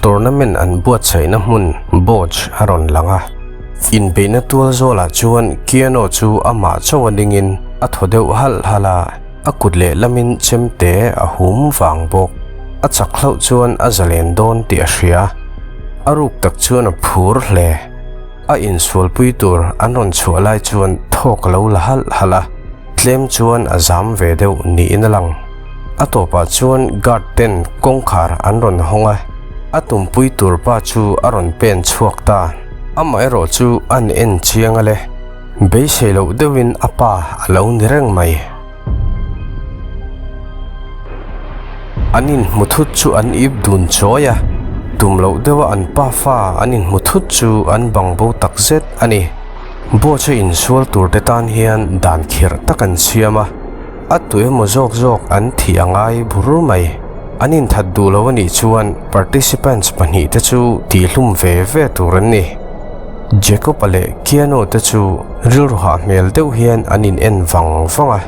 tournament an buatsaihna hmun Boj a rawn lang a. Inbeihna tual zawlah chuan Keanu chu amah chauh a dingin a thaw deuh halh halh a, a kut lehlamin chemte a hum vang bawk. A chak hlauh chuan a zalen dawn tih a hria. A ruk tak chuan a phur hle. A insualpui tur an rawn chhuah lai chuan thawk a lo la halh halh a, tlem chuan a zam ve deuh niin a lang. A tawpah chuan guard ten kawngkhar an rawn hawng a, a tumpui tur pa chu a rawn pen chhuak ta. Amaherawh chu an en chiang a le, beisei loh deuhin a pa a lo ni reng mai. An inhmu thut chu an ip dun chawi a, tum loh deuha an pa fa an inhmu thut chu an bang bo tak zet a ni. Bocha insual tur te tan hian dan khirh tak an siam a, a tu emaw zawk zawk an thih a ngai bur mai. An inthat duh lo a nih chuan participants pahnihte chu tihhlum ve ve tur an ni. Jacob-a leh Keanu te chu rilru hah hmel deuh hian an in en vang vang a.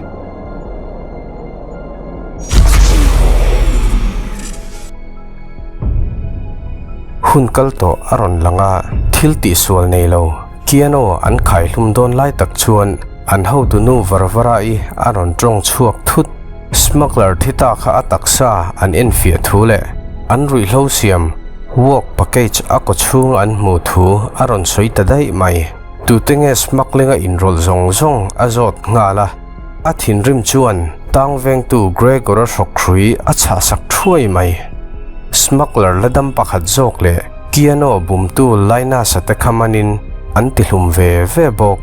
Hun kal tawh a rawn lang a, thil tihsual nei lo Keanu an khaihlum dawn lai tak chuan an hotunu Varvara-i a rawn tawng chhuak thut. Smuggler thi ta kha a taksa an enfiah thu leh an ruihhlo siam work package a kaw chhung an hmuh thu a rawn sawi ta daih mai. Tute nge smuggling a inrawlh zawng zawng a zawt nghal a, a thinrim chuan tang vengtu Gregor-a hrawk hrui a chhahsak thuai mai. Smuggler la dam pakhat zawk leh Keanu bumtu Linus-a te kha manin an tihlum ve ve bawk.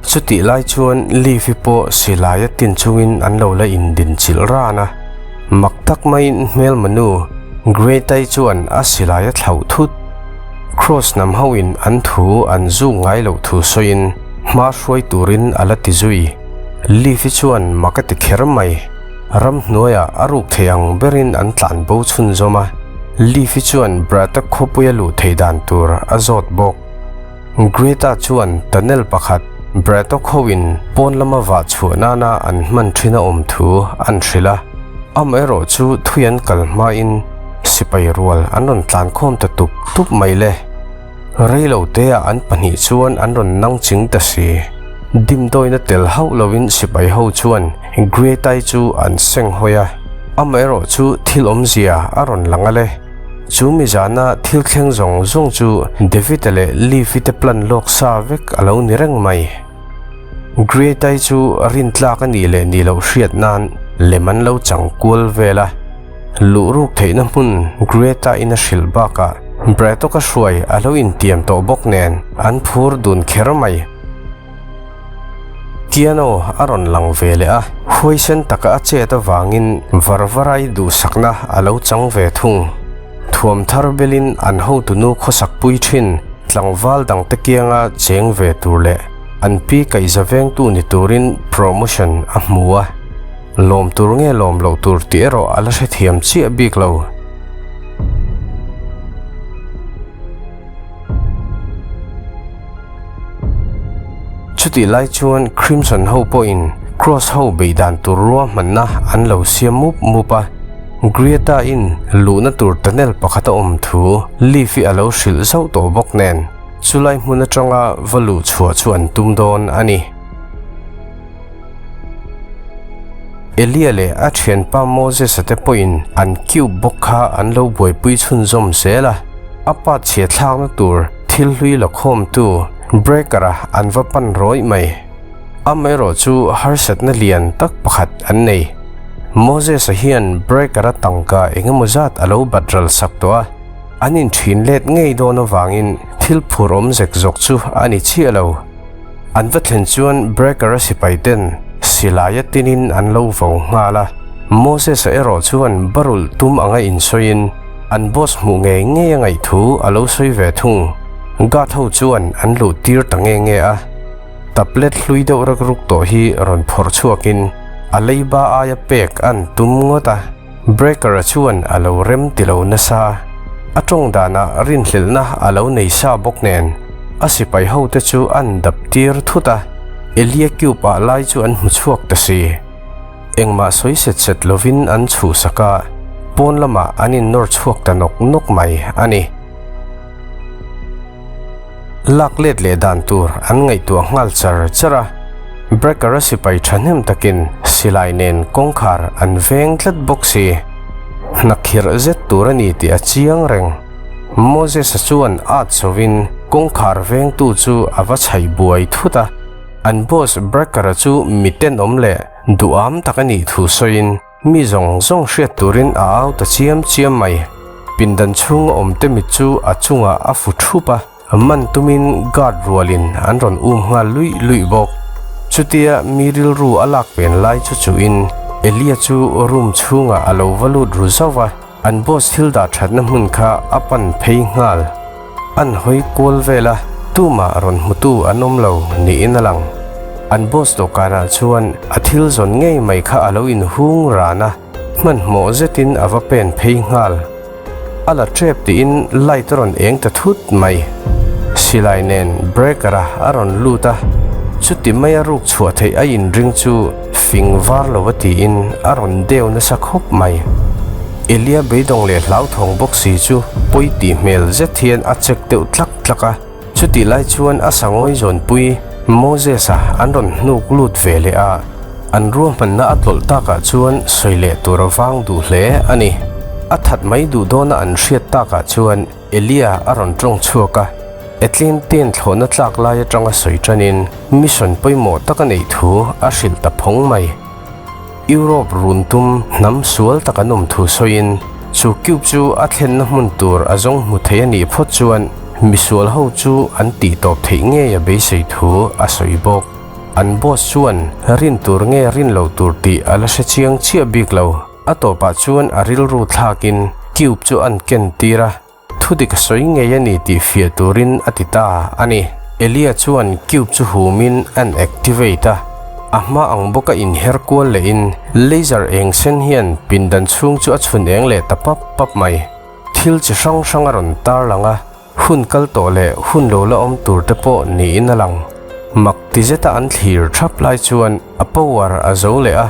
Chutih lai chuan Leafy pawh silai a tin chungin an lo la indin chilh ran a, mak tak maiin hmelma nu Greta-i chuan a silai a thlauh thut. Cross hnam hoin an thu an zuk ngai loh thu sawiin hma hruai turin a la ti zui. Leafy chuan mak a ti kher mai. Ramhnuaiah a ruk thei ang berin an tlan bo chhunzawm a, Leafy chuan Brad-a khawpuia luh thei dan tur a zawt bawk. Greta chuan tunnel pakhat Braddock hoin pawn lama vah chhuah nana an hman thin a awm thu an hrilh a, amaherawh chu thui an kal hmain sipai rual an rawn tlankhawm ta tup tup mai le. Reilo teah an pahnih chuan an rawn nang ching ta si. Dimdawina tel hauh loin sipai ho chuan Greta-i chu an seng hawi a, amaherawh chu thil awmzia a rawn lang a le. Chu mi zana thil thleng zawng zawng chu David-a leh Leaf-i te plan lawk sa vek a lo ni reng mai. Greta-i chu rintlak a nih leh nih loh hriat nan lem an lo chang kual vel a. Luh ruk theihna hmun Greta-in a hrilh bakah Braddock-a hruai a lo intiam tawh bawk nen an phur dun kher mai. Keanu a rawn lang ve leh a, huaisen taka a chet avangin Varvarai duhsakna a lo chang ve thung. Thuam thar belin an hotunu khawsakpui thin tlangval dangte kianga cheng ve tur leh an pi kaihza vengtu ni turin promotion a hmu a, lawm tur nge lawm loh tur tih erawh a la hrethiam chiah bik lo. Chutih lai chuan Crimson ho pawhin Cross ho beih dan tur ruahmanna an lo siam mup mup a, Greta in luhna tur tunnel pakhat a awm thu Leaf-i a lo hrilh zauh tawh bawk nen chulai hmun atanga va luh chhuah chu an tum dawn a ni. Elia leh a thianpa Moses-a te pawhin an cube bawk kha an lo buaipui chhunzawm zel a, a pa chhia thlakna tur thil hlui la khawmtu Breaker-a an va pan rawih mai. Amaherawh chu harsatna lian tak pakhat an nei. Moses-a hian Breaker-a tangka eng emaw zat a lo bat ral sak tawh a, an inthin let ngei dawn avangin thil phur awm zek zawk chu a ni chiah lo. An va thlen chuan Breaker-a sipai ten silai a tinin an lo vo nghal a, Moses-a erawh chuan barulh tum anga insawiin an boss hmuh ngei ngei a ngaih thu a lo sawi ve thung. Guard ho chuan an luh tir ta nge nge a, tablet hlui deuh rek ruk tawh hi rawn phawrh chhuakin a leiba aia pek an tum ngawt a, Breaker-a chuan a lo rem ti lo nasa. A tawng danah rinhlelhna a lo nei sa bawk nen, a sipai hote chu an dap tir thut a, Elia cube ah lai chu an hmu chhuak ta si. Engmah sawi set set lovin an chhuhsak a, Pawn lamah an innawr chhuak ta nawk nawk mai a ni. Lak let leh dan tur an ngaihtuah nghal char char a, Breaker-a sipai thahnem takin silai nen kawngkhar an veng tlat bawk si. Hnakhirh zet tur a ni tih a chiang reng. Moses-a chuan at chhovin kawngkhar vengtu chu a va chhai buai thut a, an boss Breaker-a chu mi tenawm leh duham tak a nih thu sawiin, Mi zawng zawng hriat turin a au ta chiam chiam mai. Pindan chhunga awmte mit chu a chungah a fu thup a, man tumin guard rualin an rawn um nghal luih luih bawk. Chutia mi rilru a lak pen lai chu chuhin Elia chu room chhungah a lo va lut ru zauh a, an boss thil dah thatna hmun kha a pan phei nghal. An hawi kual vel a, tumah rawn hmutu an awm lo niin a lang. An boss dawhkanah chuan a thil zawn ngei mai kha a lo inhung ran a, hmanhmawh zetin a va pen phei nghal. A la tep tiin light a rawn eng ta thut mai. Silai nen breaker-a a rawn lut a, chuti maia ruk chhuah theih a inring chu fing var lo a tiin a rawn deu nasa khawp mai. Elia beidawng leh hlauthawng bawk si chu pawi tih hmel zet hian a check deuh tlak tlak a, chutih lai chuan a sangawi zawnpui Moses-a an rawn hnuk lut ve leh a, an ruahmanna a tlawlh takah chuan sawi leh tur a vang duh hle a ni. A that mai duh dawna an hriat takah chuan Elia a rawn tawng chhuak a, Etlin-te'n thlawhna tlak lai atanga sawi tanin mission pawimawh tak a neih thu a hrilh ta phawng mai. Europe run tum hnam sual tak an awm thu sawiin, chu cube chu a thlenna hmun tur a zawng hmu thei a nih phawt chuan misual ho chu an tih tawp theih ngei a beisei thu a sawi bawk. An boss chuan rin tur nge rin lo tur tih a la hre chiang chiah bik lo. A tawpah chuan a rilru thlakin cube chu an ken tir a. Thu dik a sawi ngei a ni tih fiah turin a ti ta a ni. Elia chuan cube chu humin an activate a, a hma ang bawka inher kual lehin laser eng sen hian pindan chhung chu a chhun eng leh ta pap pap mai. Thil chi hrang hrang a rawn tarlang a, hun kal tawh leh hun lo la awm tur te pawh niin a lang. Mak ti zeta an thlir thap lai chuan a power a zo leh a,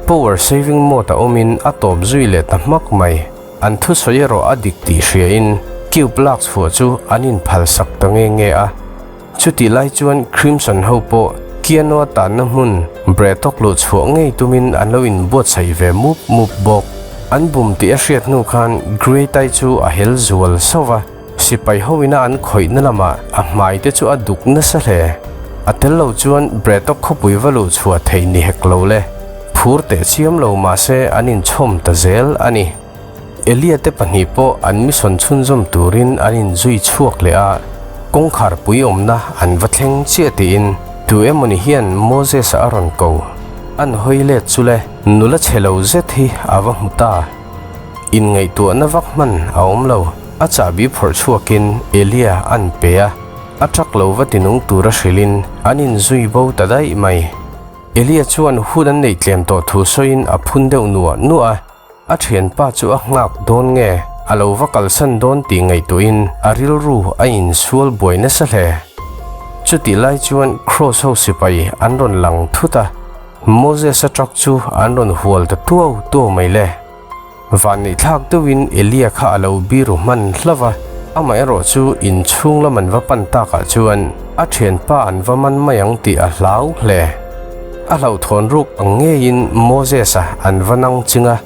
power saving mode a awmin a tawp zui leh ta hmak mai. An thusawi erawh a dik tih hriain cube lak chhuah chu an inphal sak ta nge nge a. Chutih lai chuan Crimson ho pawh Keanu-a tanna hmun Braddock luh chhuah ngei tumin an lo inbuatsaih ve mup mup bawk. An bum tih a hriat hnu khan Grey-tai chu a hel zual sauh va, sipai hoina an khawihna lamah a hmai te chu a duk nasa hle. A tel lo chuan Braddock khawpui va luh chhuah theih ni hek lo le. Phur teh chiam lo mahse an inchhawm ta zel a ni. Elia te pahnih pawh an mission chhunzawm turin an inzui chhuak leh a, kawngkhar pui awmna an va thleng chiah tiin tu emawni hian Moses-a a rawn ko. An hawi let chu le, nula chhe lo zet hi a va hmu ta. Inngaihtuahna vak hman a awm lo, a chahbi phawrh chhuakin Elia an pe a, a truck lo va tinung tura hrilhin an inzui bo ta daih mai. Elia chuan hun an neih tlem tawh thu sawiin a phun deuh nuah nuah a, a thianpa chu a nghak dawn nge a lo va kalsan dawn tih ngaihtuahin a rilru a insual buai nasa hle. Chutih lai chuan Cross ho sipai an rawn lang thut a, Moses-a truck chu an rawn hual ta tuau tuau mai le. Vanneih thlak deuhin Elia kha a lo biru hman hlauh a, amaherawh chu inchhung lam an va pan takah chuan a thianpa an va man mai ang tih a hlau hle. A hlauhthawn ruk ang ngeiin Moses-a an va nang ching a,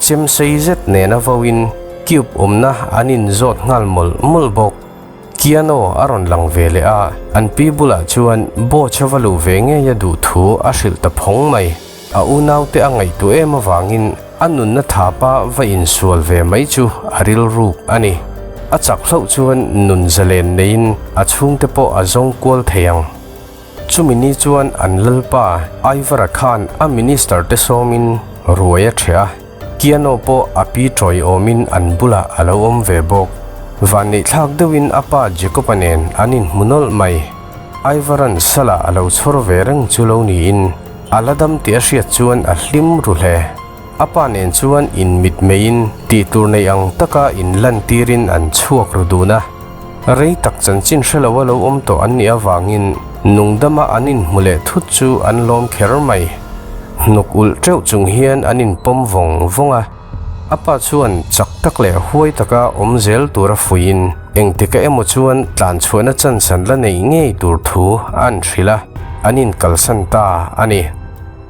chem sei zet nena vauin cube awmna an inzawt nghal mawlh mawlh bawk. Keanu a rawn lang ve leh a, an pi bulah chuan Boch-a va luh ve ngei a duh thu a hrilh ta phawng mai. A unaute a ngaihtuah em avangin a nunna thapa va insual ve mai chu a rilruk a ni. A chak hlauh chuan nun zalen neiin a chhungte pawh a zawng kual thei ang. Chumi ni chuan an lalpa Ivara khan a minister te sawmin ruai a ṭheh a, Keanu pawh a pi tawiawmin an bulah a lo awm ve bawk. Vanneihthlak deuhin a pa Jacob-a nen an inhmu nawlh mai. Ivaran sala a lo chhawr ve reng chu lo niin a la dam tih a hriat chuan a hlim ru hle. A pa nen chuan inmit meiin tih tur nei ang taka inlantirin an chhuak ru dun a. Rei tak chanchin hre lo a lo awm tawh an nih avangin nungdama an inhmu leh thut chu an lawm kher mai. Hnuk ulh teuh chung hian an inpawm vawng vawng a. A pa chuan chak tak leh huai taka awm zel tura fuihin engtika emaw chuan tlanchhuahna chance an la neih ngei tur thu an hrilh a, an inkalsan ta a ni.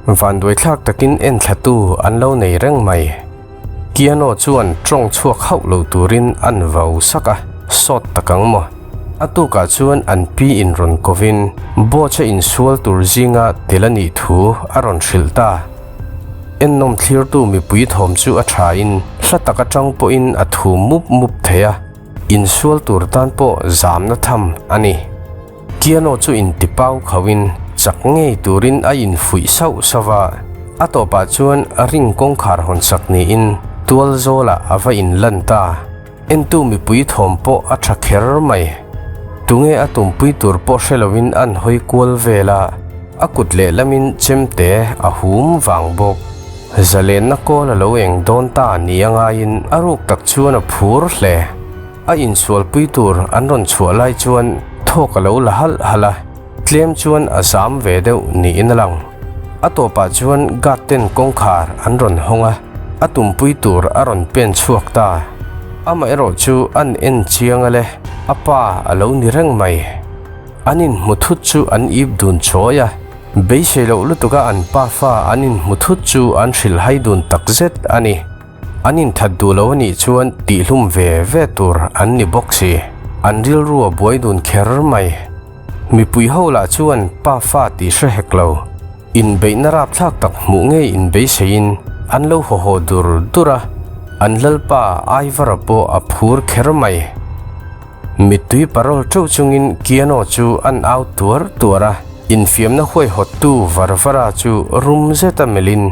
Vanduaithlak takin enthlatu an lo nei reng mai. Keanu chuan tawng chhuak hauh lo turin an vau sak a, sawt tak ang maw? A tukah chuan an pi in rawn kovin Boch-a insual tur zinga tel a nih thu a rawn hrilh ta. Ennawm thlirtu mipui thawm chu a thain hla tak atang pawhin a thu mup mup thei a, insual tur tan pawh zamna tham a ni. Keanu chu intipau khauhin chak ngei turin a infuih sauh sauh a, a tawpah chuan ring kawngkhar hawn sak niin tual zawlah a va inlan ta. Entu mipui thawm pawh a tha kher mai. Tunge a tumpui tur pawh hre loin an hawi kual vel a, a kut lehlamin chemte a hum vang bawk. Zalenna kawl a lo eng dawn ta ni a ngaiin a ruk tak chuan a phur hle. A insualpui tur an rawn chhuah lai chuan thawk a lo la halh halh a, tlem chuan a zam ve deuh niin a lang. A tawpah chuan guard ten kawngkhar an rawn hawng a, a tumpui tur a rawn pen chhuak ta. Amaherawh chu an en chiang a le, a pa a lo ni reng mai. An inhmu thut chu an ip dun chawi a, beisei loh lutuka an pafa an inhmu thut chu an hrilhhai dun takzet a ni. An inthat duh lo a nih chuan tihlum ve ve tur an ni bawk si. An rilru a buai dun kher mai. Mipui ho lah chuan pa fa tih hre hek lo. Inbeihna rapthlak tak hmuh ngei inbeiseiin an lo haw haw dur dur a, an lalpa Aivara pawh a phur kher mai. Mittui parawl teuh chungin Keanu chu an au tuar tuar a, infiamna huaihawttu Varvara chu rum zeta melhin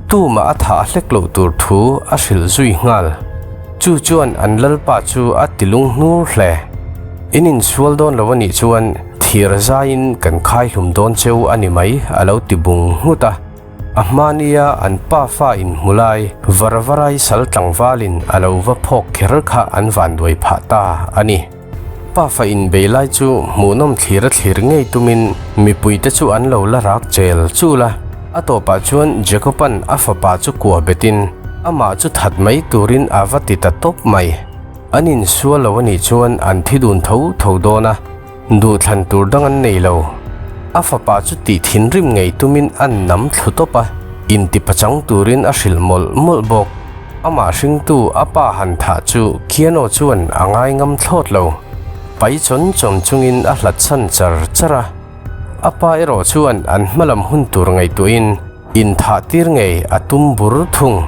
tumah a thah hlek loh tur thu a hrilh zui nghal. Chu chuan an lalpa chu a ti lung hnur hle. In insual dawn lo a nih chuan thir zaiin kan khaihlum dawn cheu a ni mai a lo ti bung nghut a. A hmania an pafa inhmu lai Varvarai sal tlangvalin a lo va phawk kher kha an vanduai phah ta a ni. Pafa inbei lai chu hmuhnawm thlir a thlir ngei tumin mipuite chu an lo la rak chel chul a. A tawpah chuan Jacob-a'n a fapa chu kua betin amah chu that mai turin a va ti ta tawp mai. An insual lo a nih chuan an thi dun tho tho dawn a. Duhthlan tur dang an nei lo. A fapa chu tih thinrim ngei tumin an nam thlu tawp a, intipachang turin a hrilh mawlh mawlh bawk. Amah hringtu a pa han thah chu Keanu chuan a ngai ngam thlawt lo. Pai chawn chawn chungin a hlat chhan char char a. A pa erawh chuan an hmalam hun tur ngaihtuahin Inthah tir ngei a tum bur thung.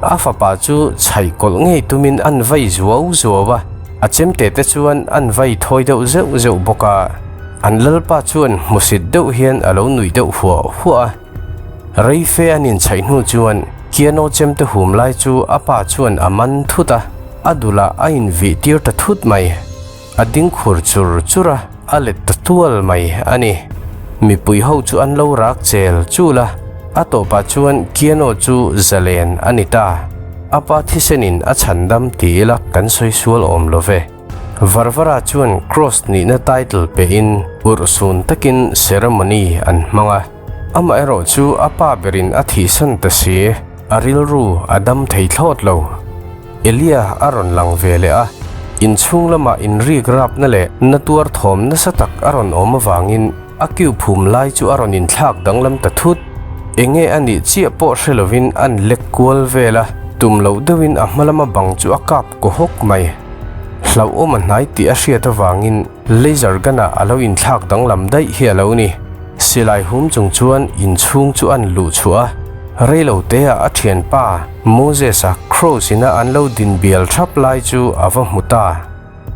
A fapa chu chhaih kawlh ngei tumin an vai zuau zuau a, a chemte te chuan an vai thawi deuh zeuh zeuh bawk a. An lalpa chuan hmusit deuh hian a lo nuih deuh huah huah a. Reife an inchhaih hnu chuan Keanu chemte hum lai chu a pa chuan a man thut a, a dulah a invih tir ta thut mai. A ding khur chur chur a, a let ta tual mai a ni. Mipui ho chu an lo rak chel chul a, a tawpah chuan Keanu chu zalen a ni ta. A pa thisenin a chhandam ti ila kan sawi sual awm lo ve. Varvara chuan Kross nihna title pehin urhsun takin ceremony an hmang a. Amaherawh chu a pa berin a thihsan ta si, a rilru a dam thei thlawt lo. Elia a rawn lang ve leh a, inchhung lamah inrik rapna leh na tuar thawm nasa tak a rawn awm avangin a kiu phum lai chu a rawn inthlak danglam ta thut. Enge a nih chiah pawh hre lovin an lek kual vel a, tum loh deuhin a hma lama bang chu a kap kaw hawk mai. Hlauhawm a hnai tih a hriat avangin laser gun-ah a lo inthlak danglam daih hi a lo ni. Silai hum chung chuan inchhung chu an luh chhuah a, reilo teah a thianpa Moses-a Cross ina an lo din bial thap lai chu a va hmu ta.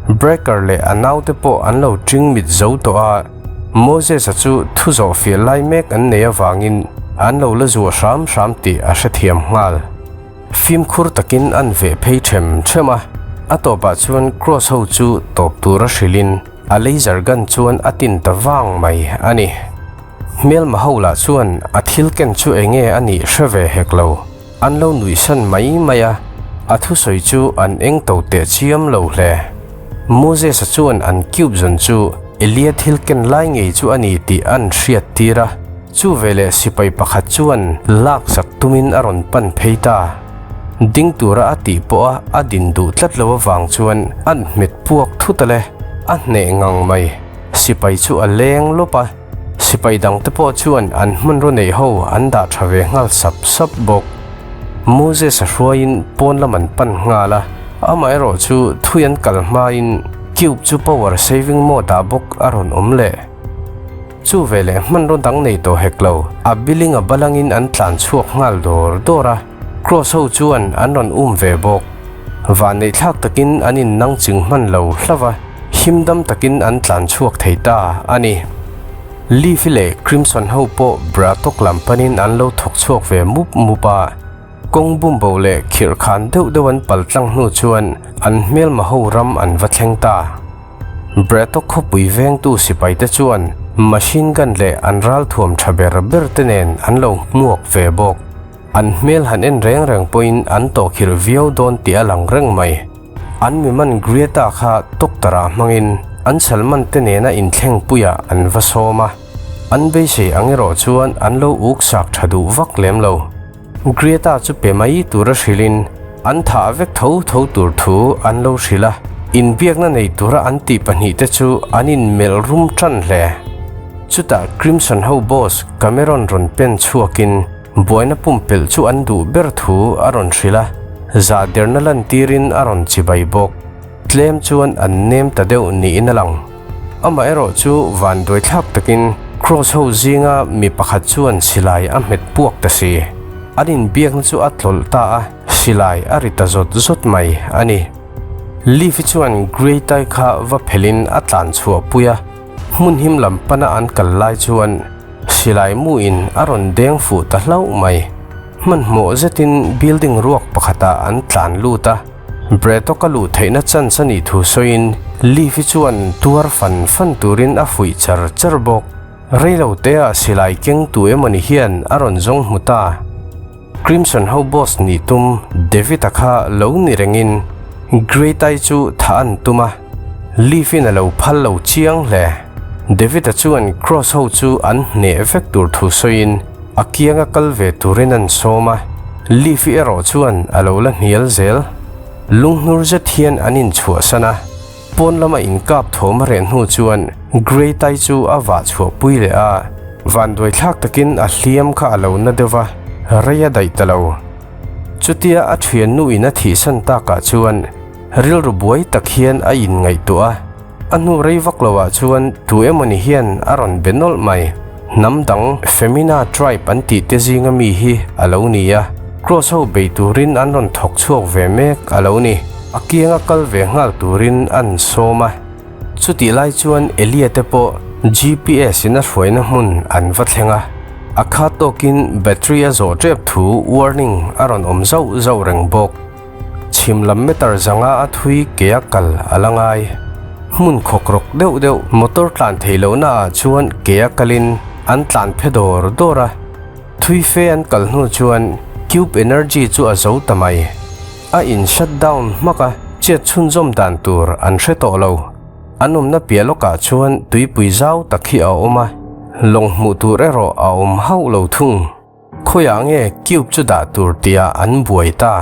Breaker leh a naute pawh an lo ṭing mit zo tawh a, Moses-a chu thu zawh fiah lai mek an nei avangin an lo la zuah hram hram tih a hrethiam nghal. Fimkhur takin an veh phei ṭhem ṭhem a, a tawpah chuan Cross ho chu tawp tura hrilhin A laser gun chuan a tin ta vang mai a ni. Hmelma ho lah chuan a thil ken chu enge a nih hre ve hek lo. An lo nuihsan mai mai a, a thusawi chu an eng to teh chiam lo hle. Moses-a chuan an cube zawn chu Elia thil ken lai ngei chu a ni tih an hriat tir a, chu veleh sipai pakhat chuan laksak tumin a rawn pan phei ta. Ding tura a tih pawha a din duh tlat lo avang chuan an hmet puak thut a le, a hneh ngang mai. Sipai chu a leng lawp a, sipai dangte pawh chuan an hmanraw neih ho an dah tha ve nghal sap sap bawk. Moses a hruaiin pawn lam an pan nghal a, amaherawh chu thui an kal hmain cube chu power saving mode ah bawk a rawn awm leh. Chu veleh hmanraw dang nei tawh hek lo, a biling a balangin an tlan chhuak nghal dawr dawr a, Cross ho chuan an rawn um ve bawk. Vanneih thlak takin an in nang ching hman lo hlauh a, him dam takin an tlan chhuak thei ta a ni. Leafy leh Crimson ho pawh Bratok lam panin an lo thawk chhuak ve mup mup a, kawng bumbo leh khirh khan deuh deuh an pal tlang hnu chuan an hmelma ho ram an va thleng ta. Bratok khawpui vengtu sipaite chuan machine gun leh an ralthuam tha ber ber te nen an lo hmuak ve bawk. An hmel han en reng reng pawhin an tawhkhirh viau dawn tih a lang reng mai. An mi man Grieta kha doctor-ah hmangin an chhalman te nena inthlengpuiah an va sawm a. An beisei ang erawh chuan an lo uk sak tha duh vak lem lo. Grieta chu pe mai tura hrilhin an thah vek tho tho tur thu an lo hrilh a. Inbiakna nei tura an tih pahnihte chu an inmelh rum tan hle. Chutah Crimson ho boss Cameron rawn pen chhuakin Buaina pumpelh chu an duh ber thu a rawn hrilh a, zah derna lantirin a rawn chibai bawk. Tlem chuan an nem ta deuh niin a lang. Amaherawh chu vanduaithlak takin Cross ho zinga mi pakhat chuan silai a hmet puak ta si. An inbiakna chu a tlawlh ta a, silai a ri ta zawt zawt mai a ni. Leaf-i chuan Grey-tai kha va phelhin a tlan chhuah pui a, hmun him lam pana an kal lai chuan Silai muin a rawn deng fuh ta hlauh mai. Hmanhmawh zetin building ruak pakhatah an tlan lut a, Braddock-a luh theihna chance a nih thu sawiin Leaf-i chuan tuar fan fan turin a fuih char char bawk. Reilo teah silai keng tu emawni hian a rawn zawng hmu ta. Crimson ho boss nih tum David-a kha lo ni rengin Grey-tai chu thah an tum a, Leaf-in a lo phal lo chiang hle. David-a chuan Cross ho chu an hneh vek tur thu sawiin a kianga kal ve turin an sawm a, Leaf-i erawh chuan a lo la hnial zel. Lunghnur zet hian an inchhuahsan a. Pawn lama inkap thawm a reh hnu chuan Grey tai chu a vah chhuah pui leh a, vanduai thlak takin a hliam kha a lo na deuh va, rei a daih ta lo. Chutia a thiannu in a thihsan takah chuan rilru buai tak hian a inngaihtuah a, a hnu rei vak loah chuan tu emawni hian a rawn be nawlh mai. Hnam dang Femina tribe an tih te zinga mi hi a lo ni a, Cross ho bei turin an rawn thawk chhuak ve mek a lo ni. A kianga kal ve nghal turin an sawm a. Chutih lai chuan Elia te pawh GPS in a hruaina hmun an va thleng a, a khat tawkin battery a zawh tep thu warning a rawn awm zauh zauh reng bawk. Chhim lam meter zanga a thui ke a kal a la ngai. Hmun khawkrawk deuh deuh motor tlan theih lohna ah chuan ke a kalin an tlan phe dawr dawr a. Thui fe an kal hnu chuan Cube Energy chu a zo ta mai. A in shut down hmak a, chet chhunzawm dan tur an hre tawh lo. An awmna piah lawkah chuan tuipui zau tak hi a awm a, lawng hmuh tur erawh a awm hauh lo thung. Khawiah nge cube chu dah tur tia an buai ta?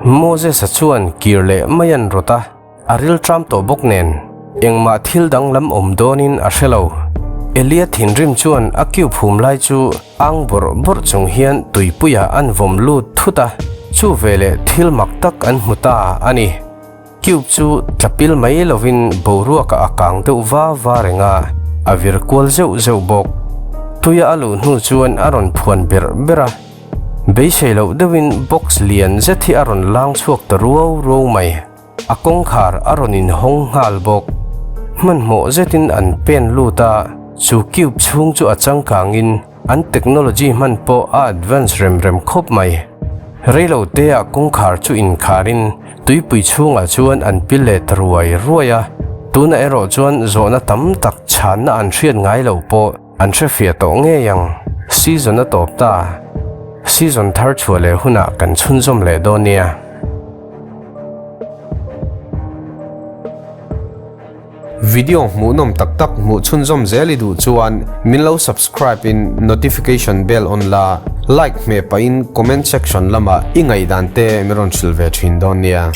Moses-a chuan kir leh mai an rawt a, a ril tram tawh bawk nen engmah thil danglam awm dawnin a hre lo. Elia thinrim chuan a cube hum lai chu ang bawrh bawrh chung hian tuipuiah an vawm lut thut a, chu veleh thil mak tak an hmu ta a ni. Cube chu tla pil mai lovin boruakah a kang deuh va va reng a, a vir kual zeuh zeuh bawk. Tuia a luh hnu chuan a rawn phuan ber ber a, beisei loh deuhin box lian zet hi a rawn lang chhuak ta ruau ruau mai. A kawngkhar a rawn inhawng nghal bawk. Hmanhmawh zetin an pen lut a, chu cube chhung chu a changkangin An technology hman pawh a advance rem rem khawp mai. Reilo te ah kawngkhar chu inkharin tuipui chhungah chuan an pil leh ta ruai ruai a, tunah erawh chuan zawhna tam tak chhanna an hriat ngai loh pawh an hrefiah tawh ngei ang. Season a tawp ta. Season thar chhuah leh hunah kan chhunzawm leh dawn nia. Video hmuhnawm tak tak hmuh chhunzawm zel i duh chuan min lo subscribe in notification bell on la. Like hmeh pahin comment section lamah i ngaihdan te min rawn hrilh ve thin dawn nia.